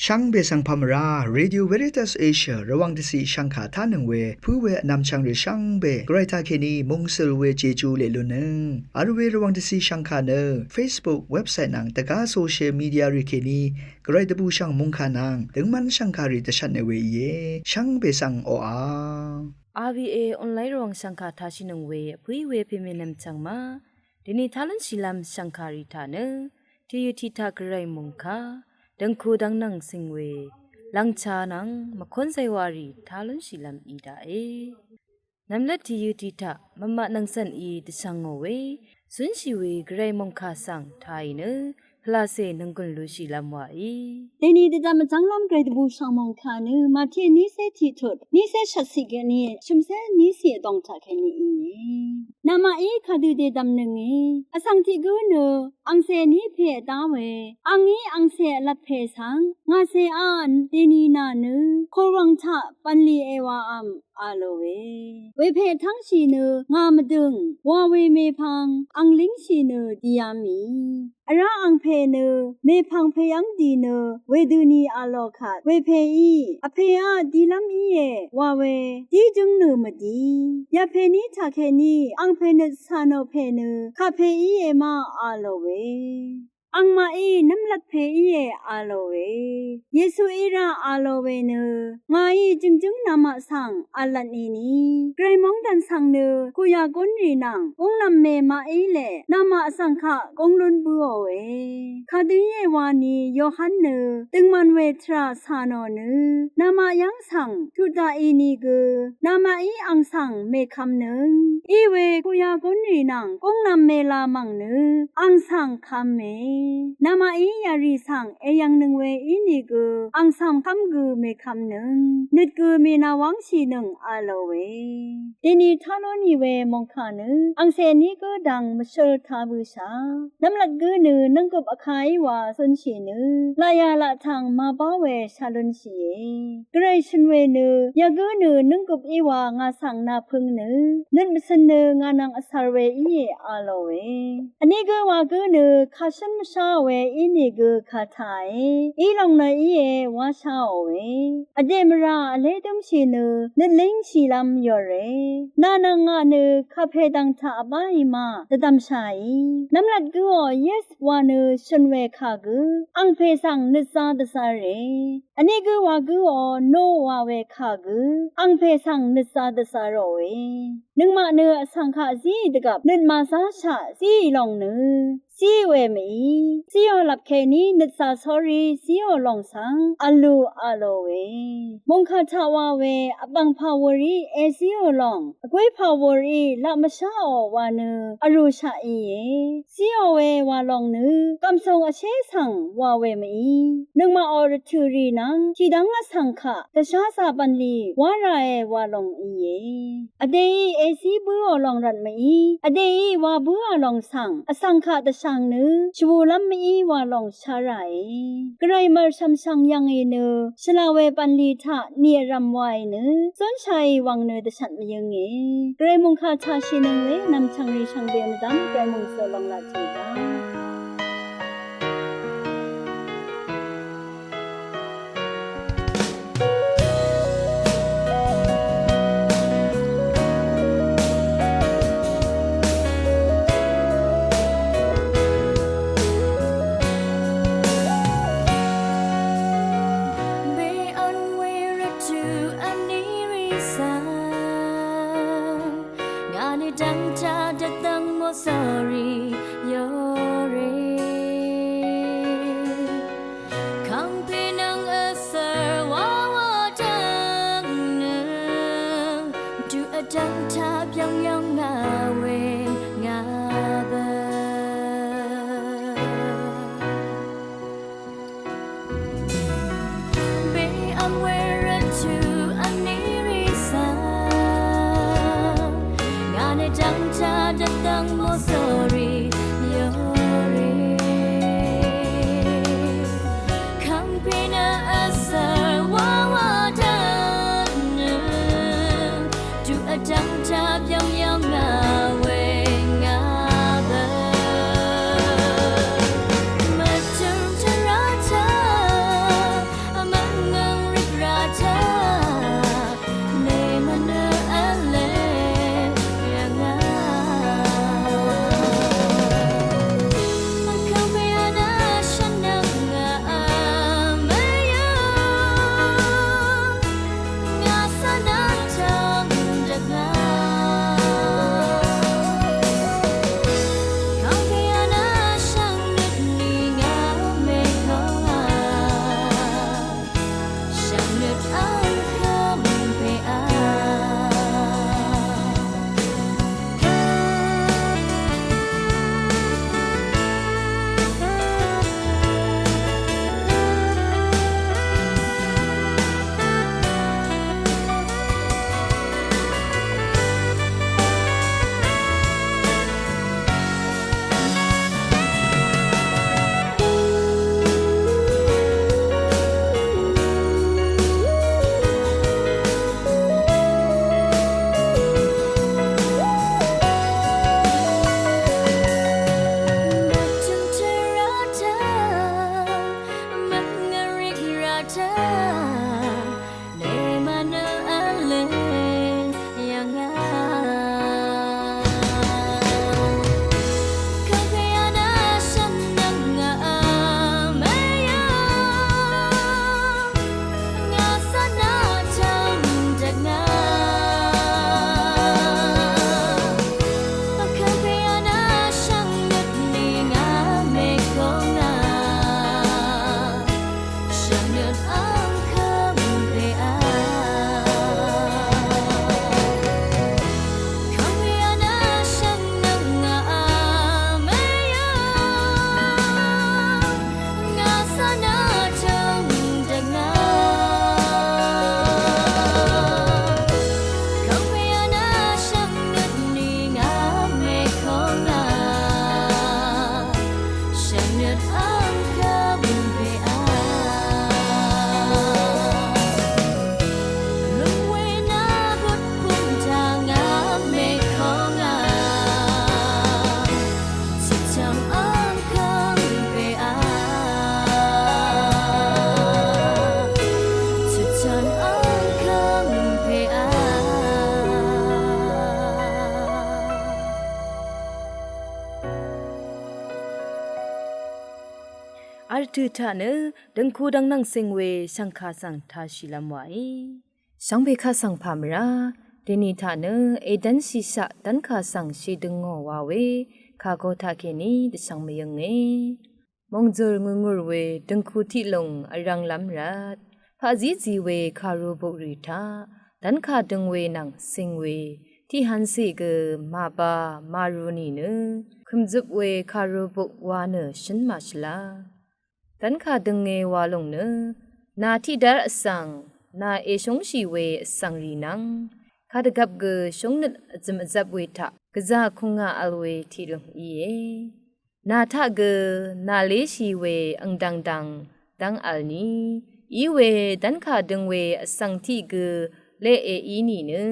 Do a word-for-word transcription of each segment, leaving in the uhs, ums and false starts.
Shvngbe svng pà mvrá, Radio Veritas Asia Rvwàng dvciq shvngkà tánøng we pǿ we vnvmchvng rì shvngbe Gvray taqkèní mungsøl we Jeju leq lunnøng vl we Rvwàng dvciq shvngkà nø Facebook, website nvng dvgá social media rì kèní Gvray dvbùshv̀ng mòngkà nvng døngmv́n shv̀ngkàrì dvshvtne we íe. Shvngbe svng oqà. R V A online Rvwàng shv̀ngkà tashìnøng we vpǿí we pèmènvm chv̀ng ma. Dèni tá lúnshìlv́m shv̀ngkàrì taq nø tìyø tiq taq Gvray mòngkà dv̀ngku dv́ng nvng sing we lv̀ngcha nvng mvkún zaywàrì tá lúnshìlv́m í daqe. Nvmlat tìyø tiq taq mvmaq nvng cv̀n í dvshvngò we cúnshì we Gvray mòngkà svng tàì nø pvlacè nònggùn lushìlv́m wàí. Dèni dvdvm vjv́nglv́m Gvray dvbùshv̀ng mòngkà nø Màte nícé tiqtut, nícé shvtciq kèní shø̀mcé nícé vdòng taqkèní íe. Namaqí kadø dèdv̀mnønge. Vsvng tiq gǿ nø angcè ní pè vdá we, angí angcè vlvt pè svng ngàcèá dèni nà nø kòrv̀ng taq bv̀nlì èwàvm a lòe. Wepè tv́ngshì nø ngà mvdø̀ng wa we mèpvng ang língshì nø dìá mì. Vrá angpè nø mèpvng pèyv́ng dì nø wedøni a lò kvt wepèí vpèá dilv́m íe wa we dí jǿng nø mvdi. Yapèní taqkèní angpè nøt cà nò pè nø kàpè íe ma a lòe. Angmaqí nv́mlat pè íe a lòe. Yesuí rá a lò we nø ngàí jø̀ngjǿng namaq svng v̄l lvtni ni Gvray móngdàn svng nø kuyà gúnrì nvng gúngnv̄m mè maqí lè namaq svng kaq gúng lún bǿòe. Kadø íe wani Yohan nø døngman we tvrà cà nò nø namaq yv́ng svng tuq daqì nìgø namaqí ang svng mèkvmnøng. Iwe kuyà gúnrì nvng gúngnv̄m mèlā mv̀ng nø ang svng kv̄me. Namaqí yarì svng èyv̀ngnøng we ínìgø ang svng kv́m gø mèkvmnøng. Nøt gø mènàwv́ngshìnøng a lòe. Dèni tá lú nì we mòngkà nø angcè ní gǿ dang mvshøl tā bø̄shà. Nv́mlat gǿ nø nǿnggøp vkāí wa cúnshì nø laqyà laqtv̀ng màbá we shá lúnshìe. Gvray shø̀n we nø yagǿ nø nǿnggøp í wa ngà svng nàpø̄ng nø nøt mvcø̄n nø ngà nvng vcv̄r we íe a lòe. Vní gǿ wa gǿ nø kàshǿn mvsháò we ínìgø kà tàe. Í lòng nø íe wá sháòe. Vdè mvrà vlé dǿmshì nø nøt língshìlv́m yòrè. Nà nvng ngà nø kàpè dv̀ng taq vbáì ma dvdv̀mshàì. Nv́mlat gǿò yes wa nø shø̀n we kà gø angpè svng nøtza dvzarè. Vní gǿ wa gǿò no wa we kà gø angpè svng nøtza dvzaròe. Nøngmaq nø vsvng kaq zíì dvgvp nøt màzáshaq zíì lòng nø zíì we mèí. Zíò lvp kèní nøtza sórí zíò lòng svng v̄l lú a lòe. Mòngkà taq wa we vbv̀ng pàwùrì èzíò lòng vgwé pàwùrì laq mvsháò wa nø vrùshaq íe. Zíò we wa lòng nø gv̀msùng vshé svng wa we mèí. Nøngmaqò rvtø̀ rì nvng tìdv́ng vsvng kaq dvsházā bv̀nlì wá rāe wa lòng íe. Vdèí èzí bǿò lòng rvt mèí. Vdèí wa bǿà lòng svng vsvng kaq dvshvng nø shvbùlv́m mèí wa lòng shá ràe. Gvray mv̀r shv̀mshv̀ng yv̀ngì nø shvlá we bv̀nlì taq nì vrv̀m waì nø zúnshàì wv̀ng nø dvshvt mvyǿnge. Gvray mòngkà taq shìnøng we nv̀mchv̀ng rì shvngbe mvdv́m Gvray mòngsø lòng laq tìdv́ng. Be on we to aniri sa. Ngani dang cha datang mo sorry yore. Kang pinang asar wawa dang na. Du adang ta byang yang ngawe ngaba. Be amwera tu aniri sa. Ngane dang cha datang mo sorry yore. Kang pina asar wawa dang. Du adang ta byang yang ngawe ngaba. Matum tarata. Rvtø̀ taq nø døngku dvngnvng cing we shv̀ngkà svng tāshìlv́m wàí. Shvngbe kaq svng pà mvrá, dèni taq nø èdv́nshìshaq dv́nkà svng shèdøngò wa we kàgo taqkèní dvshvng mvyønge. Mòngzø̀r ngùrngùr we døngku tiqlùng vrv̄nglv́m rvt, paqzízi we kàrubuk rì taq dv́nkà døng we nvng cing we tiqhvncè gø màba màru nìnø kø̀mzøp we kàrubuk wa nø shǿn màshvla. Dv́nkà dønge wa lòng nø nà tiqdv́r vsvng, nà èshúngshì we vsvng rì nvng kadvgvp gø shúngnøt vzø̀m vzvp we taq gvzà kùngà vl we tiqlùng íe. Nà taq gø nàléshì we angdv̀ngdv̀ng dv́ng vl ni, í we dv́nkà døng we vsvng tiq gø leq èí nìnø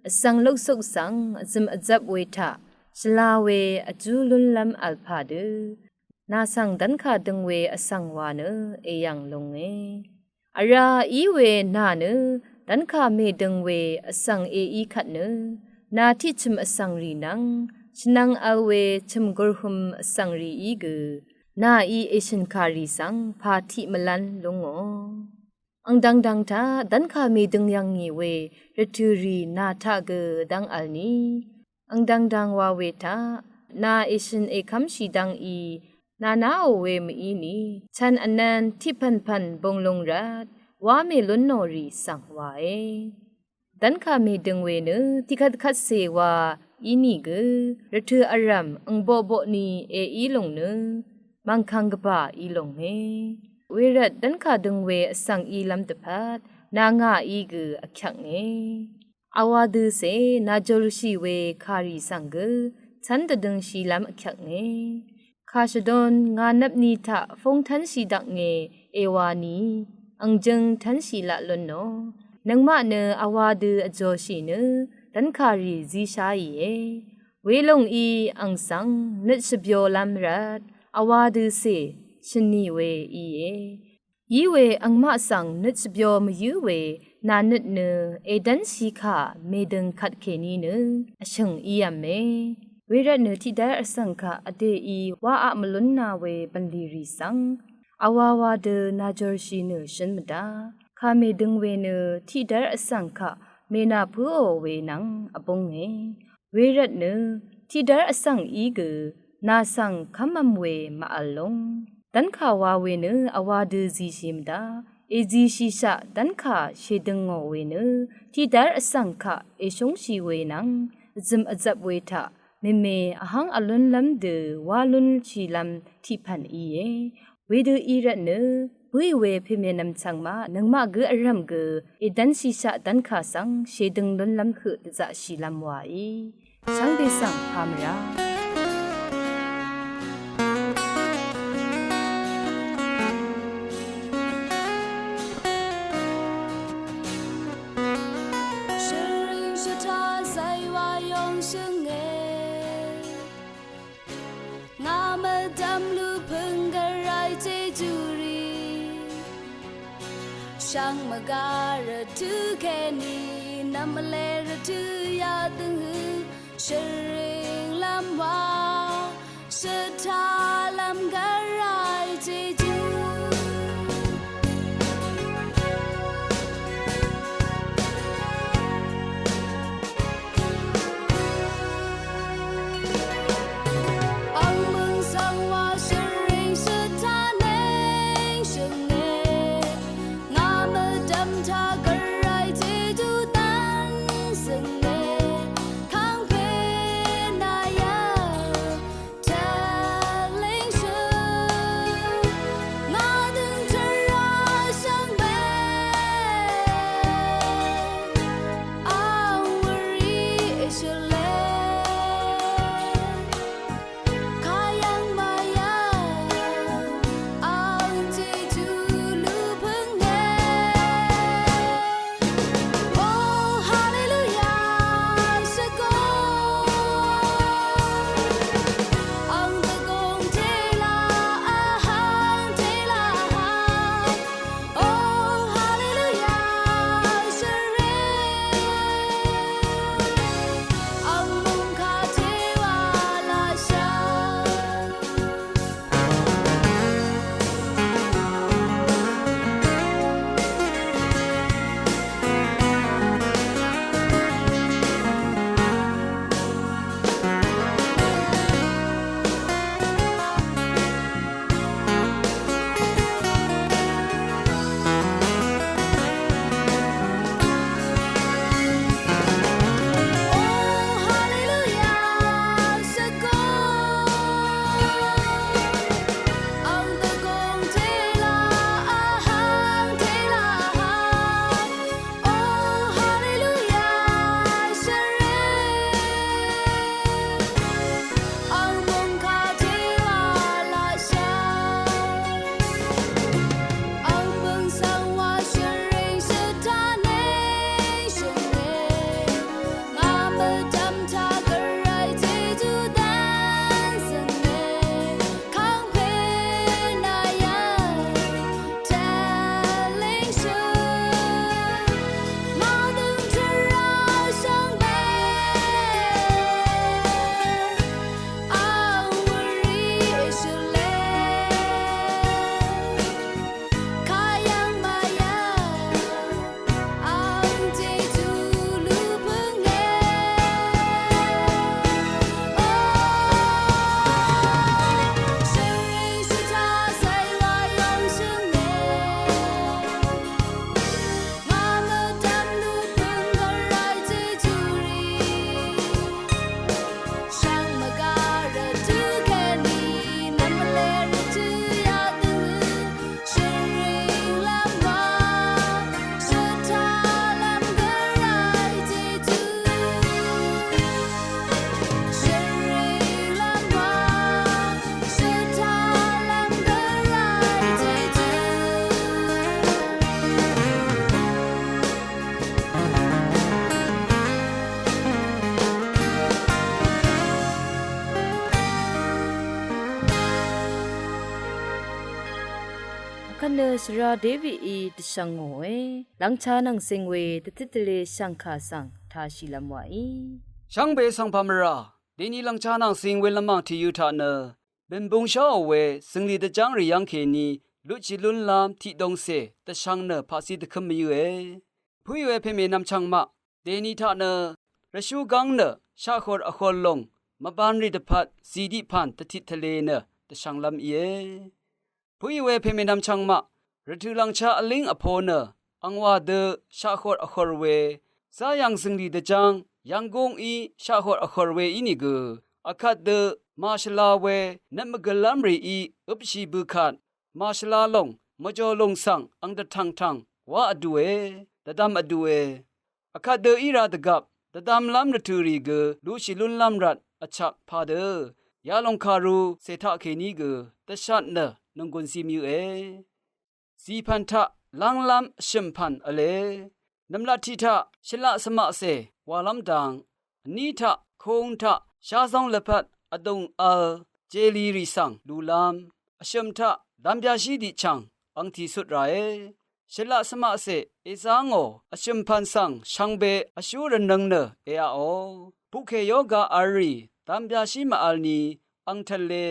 vsvng loksuk svng vzø̀m vzvp we taq shvla we vjú lúnlv́m vl pà dø nà svng dv́nkà døng we vsvng wa nø èyv̀ng lunge. Vrá í we nà nø dv́nkà mèdøng we vsvng èí kvt nø nà tiqchø̀m vsvng rì nvng shvnvng vl we chø̀m gurhøm vsvng rìí gø nàí èshø̀nkà rì svng pà tiq mvlv́n lúngò. Angdv̀ngdv̀ng taq dv́nkà mèdøng yv̀ngì we rvtø̀ rì nà taq gø dv́ng vl ni, angdv̀ngdv̀ng wa we taq nà èshø̀n èkv́mshì dv́ngí nà naò we mvíni chv̀n vnv̄n tiqpv̀npv̀n būnglūng rvt wá mèlúnnò rì svng wae. Dv́nkà mèdøng we nø tiqkvtkvtcè wa ínìgø rvtø̀ vrv̀m angboqboq ni èí lùng nø mv̀ngkvng gvbà í lùnge. Wervt dv́nkà døng we vsvng ílv́m dvpvt nà ngàí gø vkyvknge. Vwā døcè nàjòrshì we kàrì svng gø cv́n dvdøngshìlv́m vkyvknge. Kà shvdon ngà nvpni taq fúng tv́nshì daknge èwā ni, angjøng tv́nshì laq lúnnò. Nøngmaq nø vwā dø vjòshì nø dv́nkà rì zisháìe. Welòng í ang svng nøt shvbyolv́m rvt vwā døcè shø̀nì we íe. Í we angmaq svng nøt shvbyo mvyǿ we nà nøt nø èdv́nshì kà mèdøng kvtkèní nø vshø̀ng ív̄me. Wervt nø tiqdv́r vsvng kaq vdèí wáaq mvlúnna we bv̀nlì rì svng vwāwā dø nàjòrshì nø shǿn mvdá. Kà mèdøng we nø tiqdv́r vsvng kaq mènàpǿò we nvng vbúnge. Wervt nø tiqdv́r vsvng í gø nà svng kv́mv̄m we màvl lúng. Dv́nkà wa we nø vwā dø zishì mvdá. Èzishìshaq dv́nkà shèdøngò we nø tiqdv́r vsvng kaq èshúngshì we nvng vzø̀m vzvp we taq mèmè vháng vlúnlv́m dø wá lúnshìlv́m tiqpv̀n íe. Wedø í rvt nø bǿì we pèmènvm chv̀ngmaq nøngmaq gǿ vrv̀m gø èdv́nshìshaq dv́nkà svng shèdøng lúnlv́m høq dvzaqshìlv́m wàí. Shvngbe svng pà mvrá. Shvring shvtá zaywa yong shvnge. Ngà mvdv̀m lupø̀ng gvray jejú rì. Shvngmvgá rvtø̀ kèní nvmvle rvtø̀ yadøng hø shvringlv́m wa shvtálv́m gvray jejú. Svra Davidí dvshvng ngòe, lvngcha nvng cing we dvtit tvle shv̀ngkà svng tāshìlv́m wàí. Shvngbe svng pà mvrà, dèni lvngcha nvng cing we lvmàng tìyø̄ taq nø, bø̀nbung sháò we, zø̀nglì dvjáng rì yv́ng kèní, lutshì lúnlv́m tiqdongcè, dvshvng nø paqzí dvkǿm mvyǿe. Pø̀í we pèmè nvmchvng maq, dèni taq nø, rvshú gv́ng nø, shaqhòr vhòr lòng, mvbān rì dvpvt, zìdiq pv̀n dvtit tvle nø, dvshvnglv́m íe. Pø̀í we pèmè nvmchvng maq, rvtø̀ lv̀ngchá vlíng vpō nø, angwà dø shaqhòr vhòr we, záyàng zø̀nglì dvjáng, yv̀nggúngí shaqhòr vhòr we ínìgø, akvt dø màshvla we, nøt mvgø̀lv́m rìí øpshì bø̀kvt, màshvla lòng, mvjò lòng svng ang dvtv̀ngtv̀ng, wá vdùe, dvdvm vdùe. Akvt dø í rā dvgvp, dvdvmlv́m rvtø̀ rì gø, lushì lúnlv́m rvt, vchvk padø, yalòng kàru, cè taqkèní gø, dvshat nø, nònggùn zí mvyǿe. Zìpv̀n taq, lv́nglv́m vshø̀m pv̀n v̄le. Nv̀mlat tiq taq, shvlaq svmaqcè, wàlv́m dang. Vní taq, kung taq, sházóng lvpat, vdùng vl, jeli rì svng, lulv́m. Vshø̀m taq, dv̄m byashí diqchv̀ng, ang tìsut ràe. Shvlaq svmaqcè, èzá ngò, vshø̀m pv̀n svng, shvngbe, vshú rvnøng nø, èaqò. Puqkè yoga vl rì, dv̄m byashí màvl ni, ang tvle,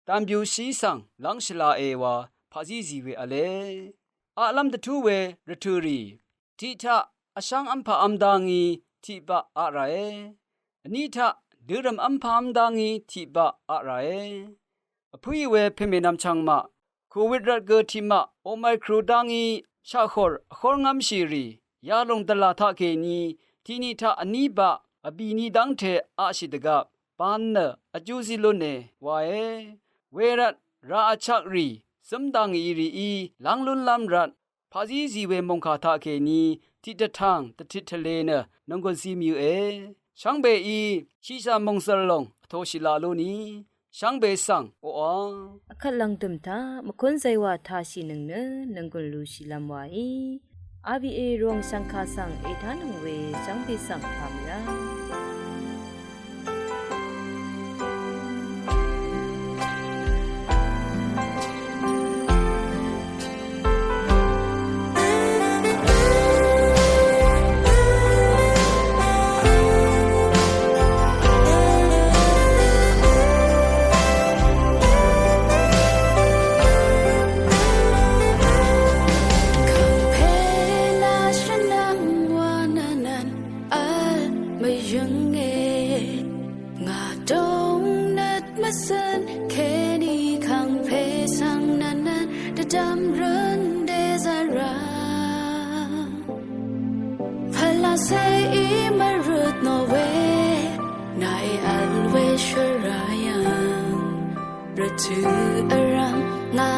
dv̄m byushí svng, lv́ng shvlae wa, paqzí zì we v̄le. Aqlv́m dvtú we, rvtø̀ rì. Tiq taq, vshv́ng v́mpav́m dá ngí, tiqbaq aq ràe. Vní taq, dørø̀m v́mpav́m dá ngí, tiqbaq aq ràe. Vpǿì we pèmè nvmchvng maq, covid rvt gø tiqmaq, Omicron dá ngí, shaqhòr, vhórngv́mshì rì, yalòng dvlà taqkèní, tiqni taq vní baq, vbìni dv́ngte aqshì dvgvp, ban nø, vjú zí lúne, wae. Wervt, rà vchvk rì, zǿm dv̀ngì rìí, lv́ng lúnlv́m rvt, paqzí zì we mòngkà taqkèní, tiqdvtv̀ng, dvtit tvle nø, nònggùn zí mvyǿe. Shvngbeí, shiqshà mòngzø̀r lòng, vtoshì laq lú ni. Shvngbe svng, oqà. Akvt lv̀ngdø̀m taq, mvkún zaywà tāshìnøng nø, nònggùn lushìlv́m wàí. R B A Rvwàng shv̀ngkà svng, ètánøng we, shvngbe svng, pàmvrá. Kàngpè nà shvnvng wa nvnvn vl mvyǿnge. Ngà dòng nøt mvcøn kèní kàngpè svng nvnvn dvdvm røn dèzvra. Pvlacèí mvrøt nò we, nàí vl we shvra yv̀ng. Rvtø̀ vrv̀m ngà